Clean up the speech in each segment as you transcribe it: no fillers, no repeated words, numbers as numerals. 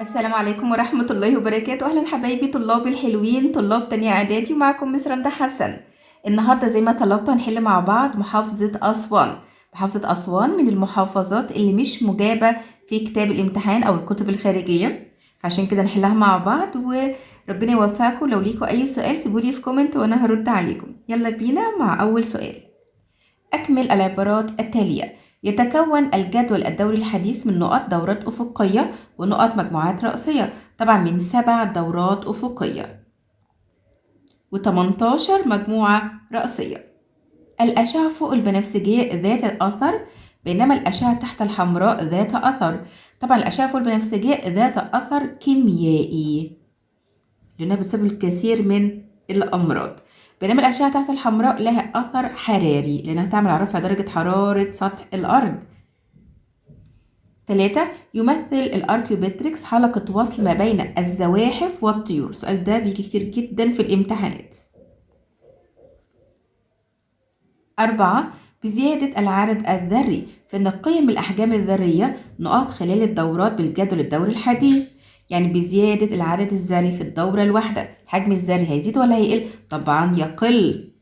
السلام عليكم ورحمة الله وبركاته. أهلا حبايبي طلاب الحلوين، طلاب تانية إعدادي، ومعكم مس رندا حسن. النهاردة زي ما طلبتوا هنحل مع بعض محافظة أسوان. محافظة أسوان من المحافظات اللي مش مجابة في كتاب الامتحان أو الكتب الخارجية، فعشان كده نحلها مع بعض وربنا يوفقكم. لو ليكوا أي سؤال سيبولي في comment وأنا هرد عليكم. يلا بينا مع أول سؤال. أكمل العبارات التالية. يتكون الجدول الدوري الحديث من نقط دورات أفقية ونقط مجموعات رأسية، طبعا من 7 دورات أفقية و18 مجموعة رأسية. الأشعة فوق البنفسجية ذات الأثر، بينما الأشعة تحت الحمراء ذات أثر. طبعا الأشعة فوق البنفسجية ذات أثر كيميائي لأنها بتسبب الكثير من الأمراض، بينما الأشعة تحت الحمراء لها أثر حراري لأنها تعمل على رفع درجة حرارة سطح الأرض. 3 يمثل الأركيوبتريكس حلقة وصل ما بين الزواحف والطيور. السؤال ده بيجي كتير جدا في الامتحانات. 4 بزيادة العدد الذري فإن قيم الأحجام الذرية نقاط خلال الدورات بالجدول الدوري الحديث. يعني بزيادة العدد الذري في الدورة الواحدة الحجم الذري هيزيد ولا هيقل؟ طبعا يقل،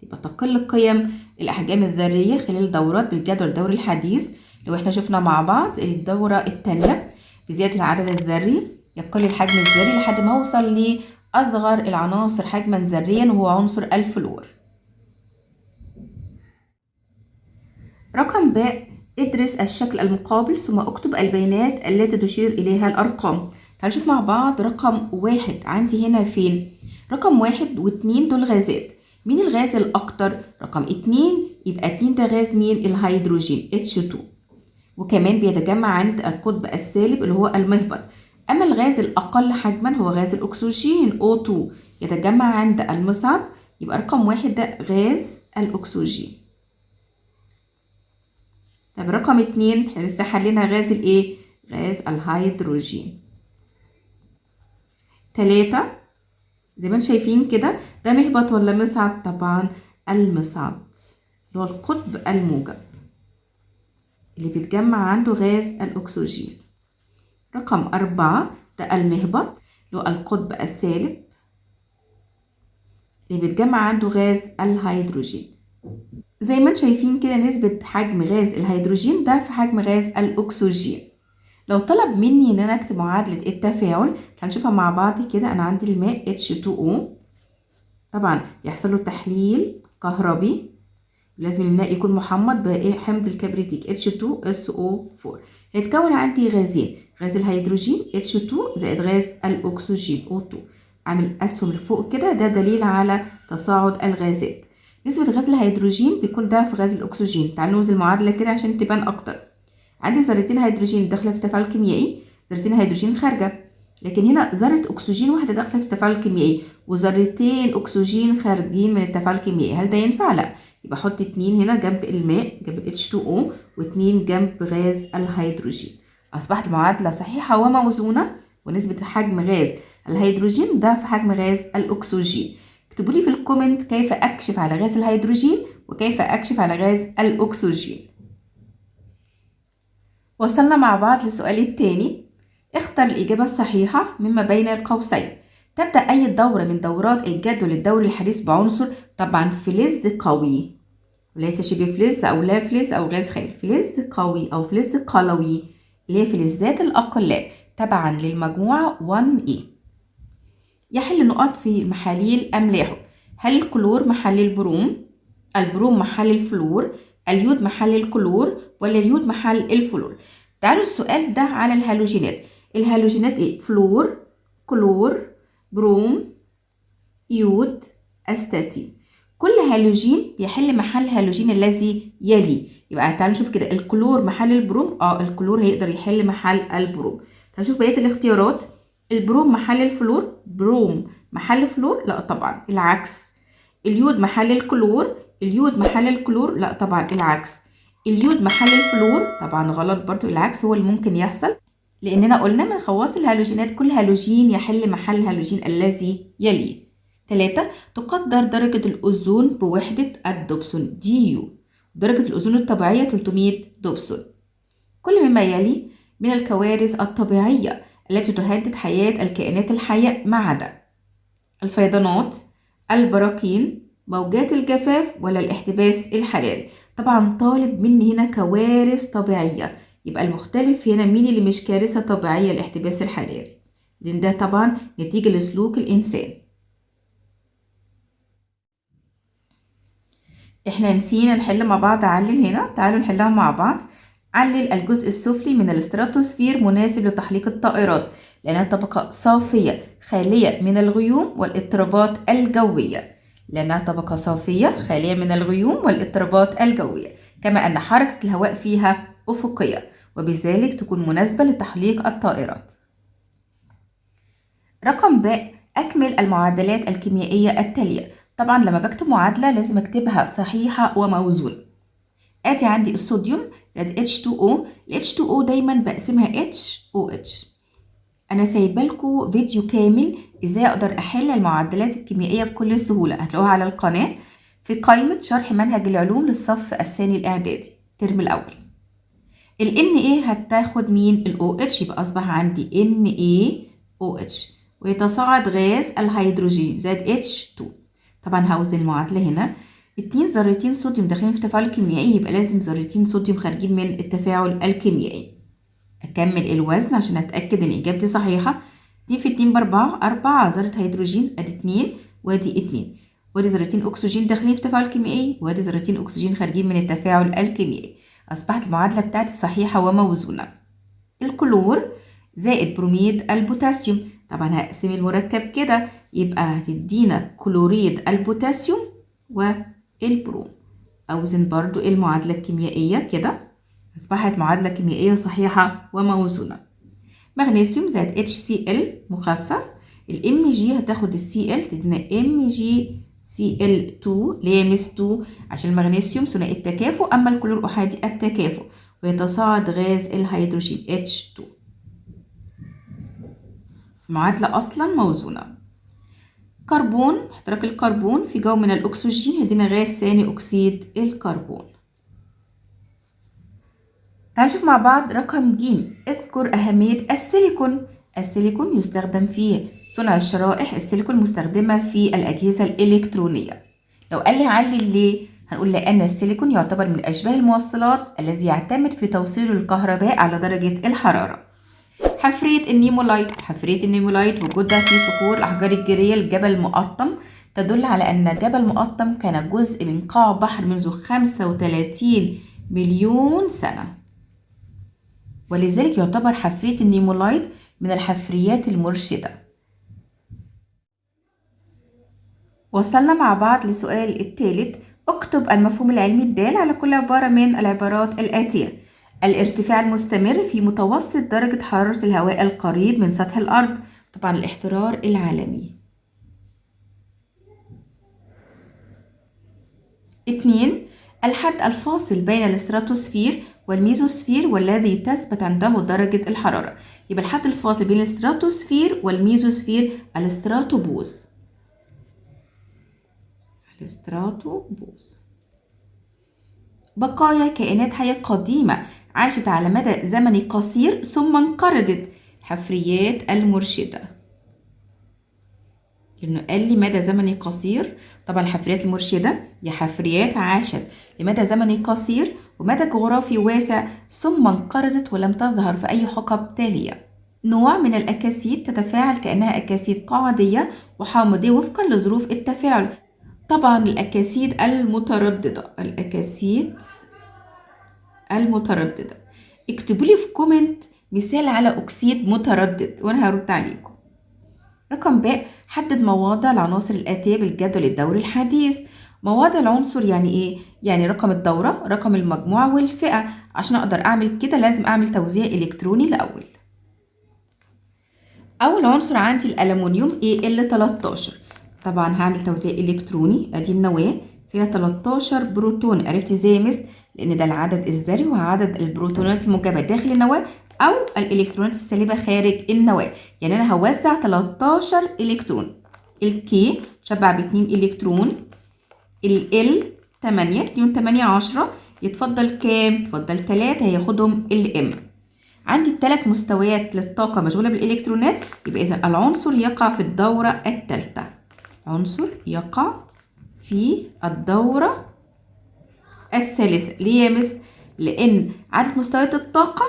يبقى تقل قيم الأحجام الذرية خلال الدورات بالجدول الدوري الحديث. لو احنا شفنا مع بعض الدورة الثانية بزيادة العدد الذري يقل الحجم الذري لحد ما وصل لأصغر العناصر حجما ذريا وهو عنصر الفلور. رقم باء، ادرس الشكل المقابل ثم اكتب البيانات التي تشير إليها الأرقام. تعالوا نشوف مع بعض رقم 1 عندي هنا فين؟ رقم 1 و2 دول غازات. مين الغاز الأكتر؟ رقم 2، يبقى 2 ده غاز مين؟ الهيدروجين H2، وكمان بيتجمع عند القطب السالب اللي هو المهبط. أما الغاز الأقل حجما هو غاز الأكسجين O2، يتجمع عند المصعد، يبقى رقم 1 ده غاز الأكسجين. طب رقم 2 احنا لسه حلينا غاز الايه؟ غاز الهيدروجين. 3 زي ما انتم شايفين كده ده مهبط ولا مصعد؟ طبعا المصعد اللي هو القطب الموجب اللي بيتجمع عنده غاز الأكسجين. رقم 4 ده المهبط اللي هو القطب السالب اللي بيتجمع عنده غاز الهيدروجين. زي ما انتم شايفين كده نسبة حجم غاز الهيدروجين ده في حجم غاز الأكسجين. لو طلب مني ان انا اكتب معادلة التفاعل هنشوفها مع بعض كده. انا عندي الماء H2O، طبعا يحصل له تحليل كهربي، لازم الماء يكون محمض بايه؟ حمض الكبريتيك H2SO4. هيتكون عندي غازين، غاز الهيدروجين H2 زائد غاز الأكسجين O2. عامل أسهم لفوق كده، ده دليل على تصاعد الغازات. نسبة غاز الهيدروجين بيكون ضعف غاز الأكسجين. تعالوا نوزن المعادلة كده عشان تبان أكتر. عندي ذرتين هيدروجين داخلة في تفاعل كيميائي، ذرتين هيدروجين خارجة، لكن هنا ذرة أكسجين واحدة داخلة في التفاعل الكيميائي وذرتين أكسجين خارجين من التفاعل الكيميائي. هل ده ينفع؟ لا، يبقى أحط 2 هنا جنب الماء جنب ال H2O و2 جنب غاز الهيدروجين. أصبحت المعادلة صحيحة وموزونة، ونسبة حجم غاز الهيدروجين ضعف حجم غاز الأكسجين. اكتبوا لي في ال comment كيف أكشف على غاز الهيدروجين وكيف أكشف على غاز الأكسجين. وصلنا مع بعض للسؤال الثاني. اختر الإجابة الصحيحة مما بين القوسين. تبدأ أي دورة من دورات الجدول الدوري الحديث بعنصر طبعا فلز قوي، وليس شبه فلز أو لا فلز أو غاز خام، فلز قوي أو فلز قلوي اللي هي فلزات الأقلاء تبعا للمجموعة 1A. يحل نقاط في محاليل أملاحه. هل الكلور محل البروم، البروم محل الفلور، اليود محل الكلور، ولا اليود محل الفلور؟ تعالوا السؤال ده على الهالوجينات. الهالوجينات ايه؟ فلور، كلور، بروم، يود، استاتين. كل هالوجين بيحل محل هالوجين الذي يلي. يبقى تعالوا نشوف كده الكلور محل البروم، الكلور هيقدر يحل محل البروم. تعالوا نشوف بقية الاختيارات. البروم محل الفلور، بروم محل فلور، لا طبعا العكس. اليود محل الكلور، اليود محل الكلور، لا طبعا العكس. اليود محل الفلور، طبعا غلط برضو، العكس هو اللي ممكن يحصل، لأننا قلنا من خواص الهالوجينات كل هالوجين يحل محل هالوجين الذي يليه. 3 تقدر درجة الأوزون بوحدة الدوبسون DU. درجة الأوزون الطبيعية 300 دوبسون. كل مما يلي من الكوارث الطبيعية التي تهدد حياة الكائنات الحية ما عدا الفيضانات، البراكين، موجات الجفاف، ولا الاحتباس الحراري. طبعا طالب مني هنا كوارث طبيعية، يبقى المختلف هنا مين اللي مش كارثة طبيعية؟ الاحتباس الحراري، لأن ده طبعا نتيجة لسلوك الإنسان. احنا نسينا نحل مع بعض علل هنا، تعالوا نحلها مع بعض. علل الجزء السفلي من الاستراتوسفير مناسب لتحليق الطائرات لأنها طبقة صافية خالية من الغيوم والاضطرابات الجوية، لأنها طبقة صافية خالية من الغيوم والاضطرابات الجوية، كما أن حركة الهواء فيها أفقية وبذلك تكون مناسبة لتحليق الطائرات. رقم باء، أكمل المعادلات الكيميائية التالية. طبعا لما بكتب معادلة لازم أكتبها صحيحة وموزونة. آتي عندي الصوديوم زائد H2O، ال H2O دايما بقسمها HOH. أنا سايبة لكم فيديو كامل إزاي أقدر أحل المعادلات الكيميائية بكل سهولة، هتلاقوها على القناة في قائمة شرح منهج العلوم للصف الثاني الإعدادي الترم الأول. ال Na هتاخد مين؟ ال OH، يبقى أصبح عندي NaOH، ويتصاعد غاز الهيدروجين زائد H2. طبعا هوزن المعادلة هنا، 2 ذرتين صوديوم داخلين في تفاعل كيميائي، يبقى لازم ذرتين صوديوم خارجين من التفاعل الكيميائي. أكمل الوزن عشان أتأكد إن إجابتي صحيحة. 2 في 2 ب4، 4 ذرة هيدروجين أدي 2 وأدي 2، وأدي ذرتين أكسجين داخلين في تفاعل كيميائي، وأدي ذرتين أكسجين خارجين من التفاعل الكيميائي. أصبحت المعادلة بتاعتي صحيحة وموزونة. الكلور زائد بروميد البوتاسيوم، طبعا هقسم المركب كده، يبقى هتدينا كلوريد البوتاسيوم والبروم. أوزن برضو المعادلة الكيميائية كده، أصبحت معادلة كيميائية صحيحة وموزونة. مغنيسيوم زائد HCl مخفف، ال Mg هتاخد ال Cl تدينا MgCl2 اللي هي مس 2 عشان المغنيسيوم ثنائي التكافؤ، أما الكلور أحادي التكافؤ، ويتصاعد غاز الهيدروجين H2. معادلة أصلا موزونة. كربون، احتراق الكربون في جو من الأكسجين هيدينا غاز ثاني أكسيد الكربون. تعالوا نشوف مع بعض رقم ج، اذكر أهمية السيليكون. السيليكون يستخدم في صنع الشرائح، السيليكون مستخدمة في الأجهزة الإلكترونية. لو قال لي علل ليه، هنقول لأن السيليكون يعتبر من أشباه الموصلات الذي يعتمد في توصيل الكهرباء على درجة الحرارة. حفرية النيمولايت، حفرية النيمولايت وجودها في صخور الأحجار الجيرية لجبل مقطم تدل على أن جبل مقطم كان جزء من قاع بحر منذ 35 مليون سنة، ولذلك يعتبر حفرية النيمولايت من الحفريات المرشدة. وصلنا مع بعض لسؤال الثالث، اكتب المفهوم العلمي الدال على كل عبارة من العبارات الآتية. الارتفاع المستمر في متوسط درجة حرارة الهواء القريب من سطح الأرض، طبعا الاحترار العالمي. 2، الحد الفاصل بين الاستراتوسفير والميزوسفير والذي تثبت عنده درجة الحرارة، يبقى الحد الفاصل بين الاستراتوسفير والميزوسفير الاستراتوبوز. الاستراتوبوز. بقايا كائنات حية قديمة عاشت على مدى زمني قصير ثم انقرضت، حفريات المرشدة. لأنه قال لي مدى زمني قصير، طبعا الحفريات المرشدة هي حفريات عاشت لمدى زمني قصير ومدى جغرافي واسع ثم انقرضت ولم تظهر في أي حقب تالية. نوع من الأكاسيد تتفاعل كأنها أكاسيد قاعدية وحامضية وفقا لظروف التفاعل، طبعا الأكاسيد المترددة. الأكاسيد المترددة. اكتبوا لي في comment مثال على أكسيد متردد وأنا هرد عليكم. رقم باء، حدد مواضع العناصر الآتية بالجدول الدوري الحديث. مواضع العنصر يعني إيه؟ يعني رقم الدورة، رقم المجموعة والفئة. عشان أقدر أعمل كده لازم أعمل توزيع إلكتروني الأول. أول عنصر عندي الألمنيوم Al13، طبعا هعمل توزيع إلكتروني، أدي النواة فيها 13 بروتون. عرفت إزاي يا مس؟ لأن ده العدد الذري وعدد البروتونات الموجبة داخل النواة أو الإلكترونات السالبة خارج النواة، يعني أنا هوزع 13 إلكترون. ال K شبع ب2 إلكترون، ال L 8، 2 8 10، يتفضل كام؟ يتفضل 3، هياخدهم ال M. عندي 3 مستويات للطاقة مشغولة بالإلكترونات، يبقى إذا العنصر يقع في الدورة الثالثة. عنصر يقع في الدورة الثالثة. ليه يا مس؟ لأن عدد مستويات الطاقة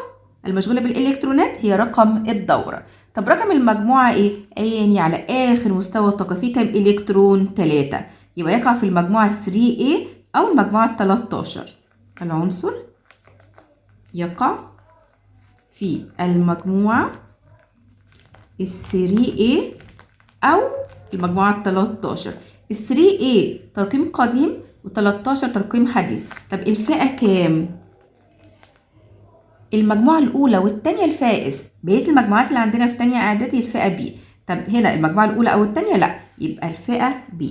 المشغولة بالإلكترونات هي رقم الدورة. طب رقم المجموعة إيه؟ عيني على آخر مستوى الطاقة فيه كام إلكترون؟ 3، يبقى يقع في المجموعة 3A أو المجموعة 13. العنصر يقع في المجموعة 3A أو المجموعة 13. 3A ترقيم قديم و13 ترقيم حديث. طب الفئة كام؟ المجموعة الأولى والتانية الفئة S، بقية المجموعات اللي عندنا في تانية إعدادي الفئة B. طب هنا المجموعة الأولى أو التانية لأ، يبقى الفئة B.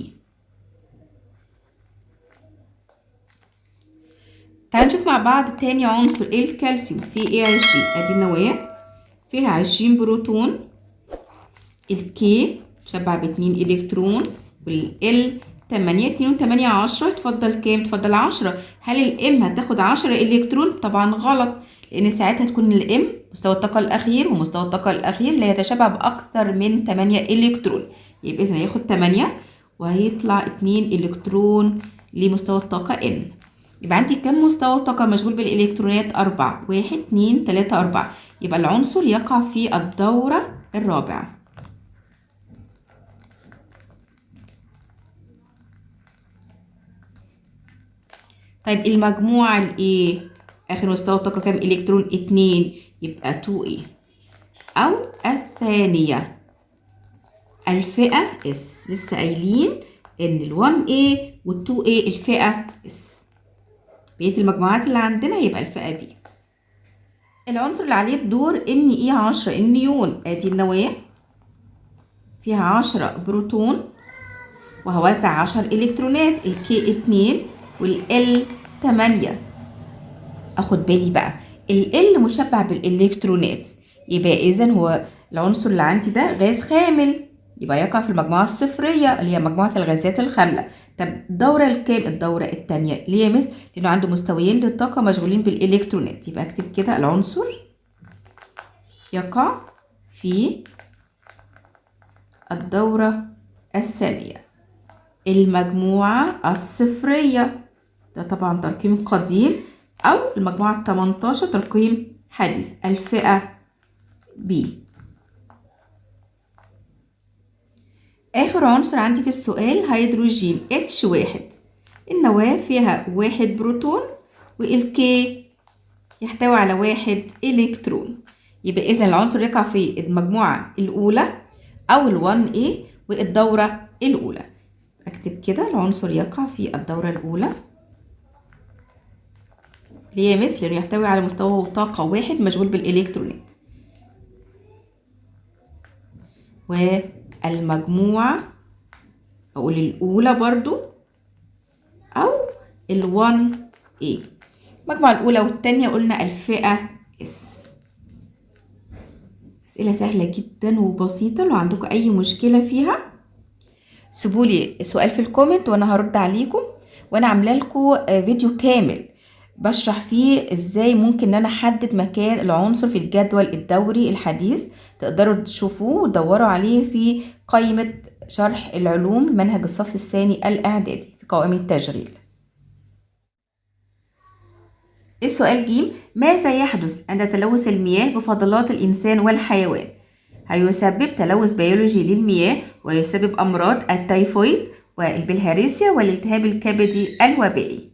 تعالوا نشوف مع بعض تاني عنصر الكالسيوم Ca 20. ادي النواة فيها 20 بروتون، ال K شبع ب2 الكترون، وال L 8، 2 و8 10، اتفضل كام؟ اتفضل 10. هل ال M هتاخد 10 الكترون؟ طبعا غلط، لان ساعتها تكون ال M مستوى الطاقة الاخير، ومستوى الطاقة الاخير لا يتشابه باكثر من 8 الكترون، يبقى اذا هياخد 8 وهيطلع 2 الكترون لمستوى الطاقة N. يبقى عندي كم مستوى طاقة مشغول بالإلكترونات؟ 4، 1 2 3 4، يبقى العنصر يقع في الدورة الرابعة. طيب المجموعة الإيه؟ آخر مستوى طاقة كام إلكترون؟ 2، يبقى 2A أو الثانية. الفئة S، لسه قايلين إن ال 1A وال 2A الفئة S، بقية المجموعات اللي عندنا يبقى الفئة B. العنصر اللي عليه الدور Ne 10، النيون. ادي النواة فيها 10 بروتون وهوزع 10 الكترونات، ال K 2 وال L 8. اخد بالي بقى ال L مشبع بالالكترونات، يبقى اذا هو العنصر اللي عندي ده غاز خامل، يبقى يقع في المجموعة الصفرية اللي هي مجموعة الغازات الخاملة. طب الدورة الكام؟ الدورة التانية. ليه يا مس؟ لأنه عنده مستويين للطاقة مشغولين بالإلكترونات، يبقى أكتب كده العنصر يقع في الدورة الثانية، المجموعة الصفرية، ده طبعا ترقيم قديم، أو المجموعة 18 ترقيم حديث، الفئة B. آخر عنصر عندي في السؤال هيدروجين H1، النواة فيها 1 بروتون وال K يحتوي على 1 إلكترون، يبقى إذا العنصر يقع في المجموعة الأولى أو ال 1A والدورة الأولى. أكتب كده العنصر يقع في الدورة الأولى. ليه يا مس؟ لأنه يحتوي على مستوى طاقة 1 مشغول بالإلكترونات. والمجموعة أقول الأولى برضو أو ال 1A، المجموعة الأولى والتانية قلنا الفئة S. أسئلة سهلة جدا وبسيطة، لو عندكم أي مشكلة فيها سيبولي سؤال في ال comment وأنا هرد عليكم، وأنا عاملة لكم فيديو كامل بشرح فيه ازاي ممكن ان انا احدد مكان العنصر في الجدول الدوري الحديث، تقدروا تشوفوه وتدوروا عليه في قائمة شرح العلوم منهج الصف الثاني الاعدادي في قوائم التشغيل. السؤال ج، ماذا يحدث عند تلوث المياه بفضلات الإنسان والحيوان؟ هيسبب تلوث بيولوجي للمياه ويسبب أمراض التيفويد والبلهارسيا والالتهاب الكبدي الوبائي.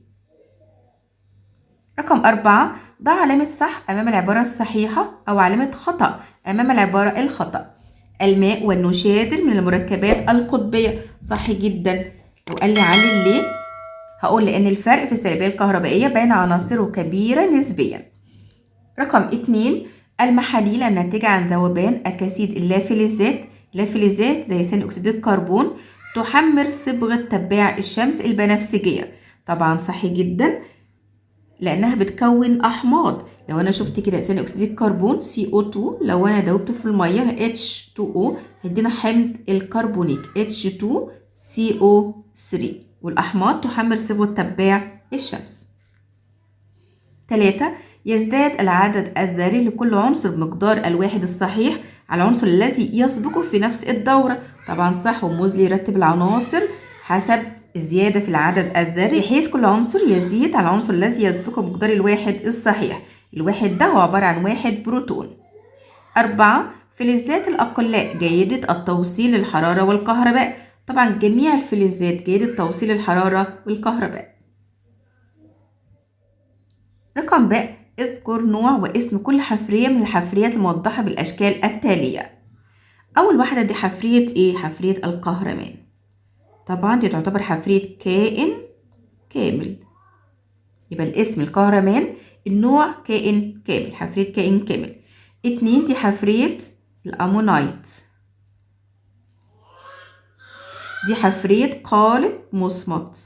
رقم 4، ضع علامة صح أمام العبارة الصحيحة أو علامة خطأ أمام العبارة الخطأ. الماء والنشادر من المركبات القطبية، صح جدا. لو قال لي علل ليه هقول لأن الفرق في السلبية الكهربائية بين عناصره كبيرة نسبيا. رقم 2، المحاليل الناتجة عن ذوبان أكاسيد اللافلزات، اللافلزات زي ثاني أكسيد الكربون، تحمر صبغة تباع الشمس البنفسجية، طبعا صح جدا لأنها بتكون أحماض. لو أنا شفت كده ثاني أكسيد الكربون CO2، لو أنا دوبته في المية H2O هيدينا حمض الكربونيك H2CO3، والأحماض تحمر صبغة تباع الشمس. 3، يزداد العدد الذري لكل عنصر بمقدار الواحد الصحيح على العنصر الذي يسبقه في نفس الدورة. طبعا صح، وموزلي يرتب العناصر حسب الزيادة في العدد الذري بحيث كل عنصر يزيد على العنصر الذي يسبقه بمقدار الواحد الصحيح. الواحد ده هو عبارة عن 1 بروتون. 4 فلزات الأقلاء جيدة التوصيل للحرارة والكهرباء. طبعا جميع الفلزات جيدة توصيل الحرارة والكهرباء. رقم ب، اذكر نوع واسم كل حفرية من الحفريات الموضحة بالأشكال التالية. أول واحدة دي حفرية إيه؟ حفرية القهرمان. طبعا دي تعتبر حفرية كائن كامل، يبقى الاسم القهرمان، النوع كائن كامل، حفرية كائن كامل. 2 دي حفرية الأمونايت، دي حفرية قالب مصمت.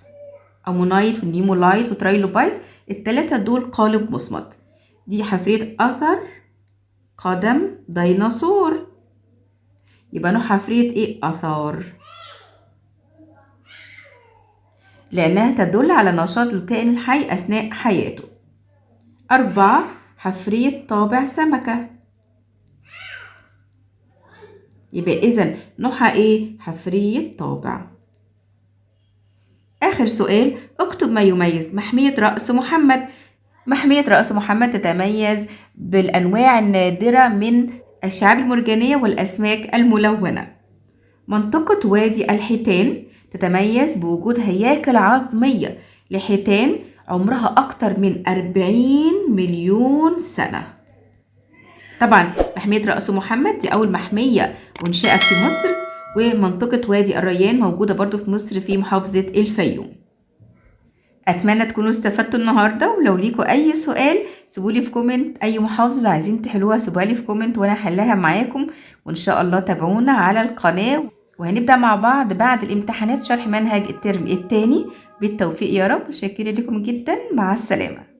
أمونايت والنيمولايت وترايلوبايت التلاتة دول قالب مصمت. دي حفرية أثر قدم ديناصور، يبقى نوع حفرية إيه؟ أثار، لأنها تدل على نشاط الكائن الحي أثناء حياته. 4 حفرية طابع سمكة، يبقى إذن نوعها إيه؟ حفرية طابع. آخر سؤال، اكتب ما يميز محمية رأس محمد. محمية رأس محمد تتميز بالأنواع النادرة من الشعاب المرجانية والأسماك الملونة. منطقة وادي الحيتان تتميز بوجود هياكل عظمية لحيتان عمرها أكتر من 40 مليون سنة. طبعا محمية رأس محمد دي أول محمية أنشئت في مصر، ومنطقة وادي الريان موجودة برضو في مصر في محافظة الفيوم. أتمنى تكونوا استفدتوا النهاردة، ولو ليكوا أي سؤال سيبولي في comment، أي محافظة عايزين تحلوها سيبوها لي في comment وأنا هحلها معاكم، وإن شاء الله تابعونا على القناة، وهنبدأ مع بعض بعد الامتحانات شرح منهج الترم الثاني. بالتوفيق يا رب، شاكرة لكم جدا، مع السلامة.